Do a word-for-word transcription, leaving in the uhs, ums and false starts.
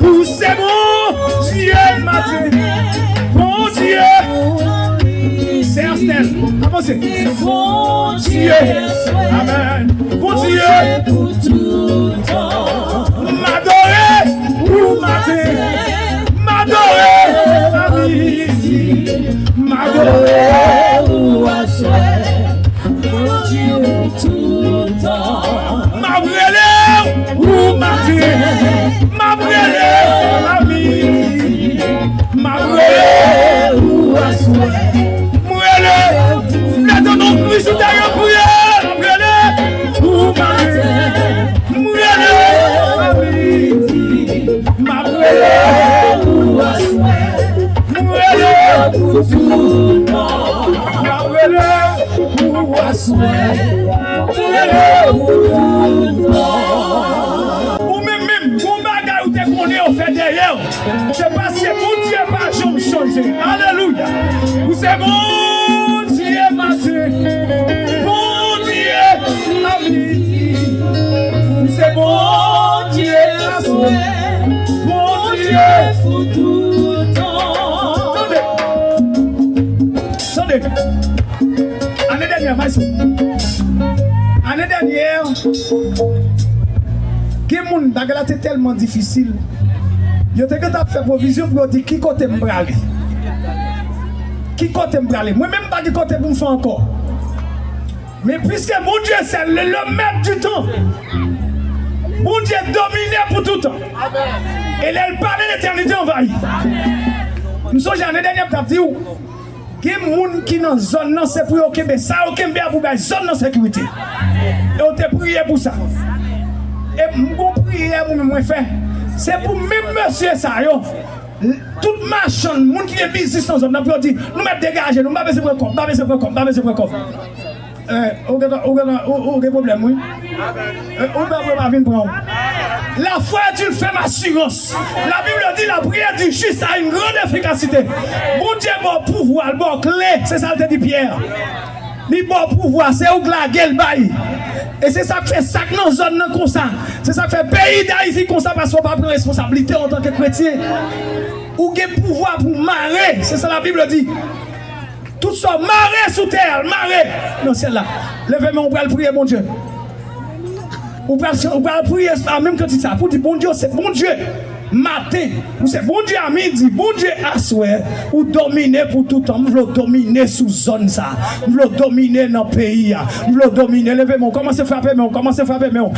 Ou se Bondye maten, Bondye. Sè Astèl, avanse. Bondye, amèn. Bondye pou toutan. M adore ou maten, m adore ou midi, m adore ou aswè. Bondye pou toutan. M ap rele ou maten, m ap rele ou midi, m ap rele ou aswè. M rele, m vle tande yon kri sou tè an, kriye, m ap rele ou maten, m rele ou midi, m ap rele ou aswè. M rele ou pou toutan. M ap rele ou aswè. M rele ou pou toutan. Ou menm menm, gon bagay ou te konnen yo fè dèyè w. Se paske Bondye pa janm chanje. Alelouya. Ou se Bondye maten, Bondye midi. Ou se Bondye aswè, Bondye pou toutan. Tande. Tande. Ane dènyè, Maestro. Ane dènyè, gen moun, bagay la te tèlman difisil. Yo te gentan ap fè pwovizyon pou yo di ki kote m prale. Ki kote m prale. Mwen menm m pa gen kote pou m fè ankò. Men piske Bondye se le, le maître du temps, Bondye domine pou toutan. E lè l pale, letènite anvayi. M sonje ane dènyè m t ap di w, gen moun ki nan zòn nan, se pou yo kenbe sa yo kenbe a pou bay zòn nan sekirite. E yo te priye pou sa. E m gon priyè mwen menm mwen fè. Se pou menm mesye sa yo, tout machann, moun ki gen biznis nan zòn nan, pou yo di, nou mèt degaje nou, m pa bezwen pran kòb, m pa bezwen pran kòb, m pa bezwen pran kòb. Eh, ou gen, ou gen, ou, ou gen pwoblèm, wi. Eh, ou pa, ou pa vin pran w. La foi est une ferme assurance. La Bible dit, la prière du juste a une grande efficacité. Bondye ba w pouvwa, l ba w kle, se sa l te di Pyè. Li ba w pouvwa, se ou k lage l bay. E se sa k fè sa k nan zòn nan konsa. Se sa k fè peyi Dayiti konsa, paske w pa pran responsablite w antanke kretyen. Ou gen pouvwa pou w mare, se sa la Bib di. Tout sa w mare sou tè a, l mare nan syèl la. Leve men w, ou pral priye Bondye. Ou pral, ou pral priye a menm kantik sa pou di, Bondye, ou se Bondye maten, ou se Bondye a midi, Bondye aswè, ou domine pou toutan. M vle w domine sou zòn sa. M vle w domine nan peyi a. M vle w domine. Leve men w, kòmanse frape men w, kòmanse frape men w.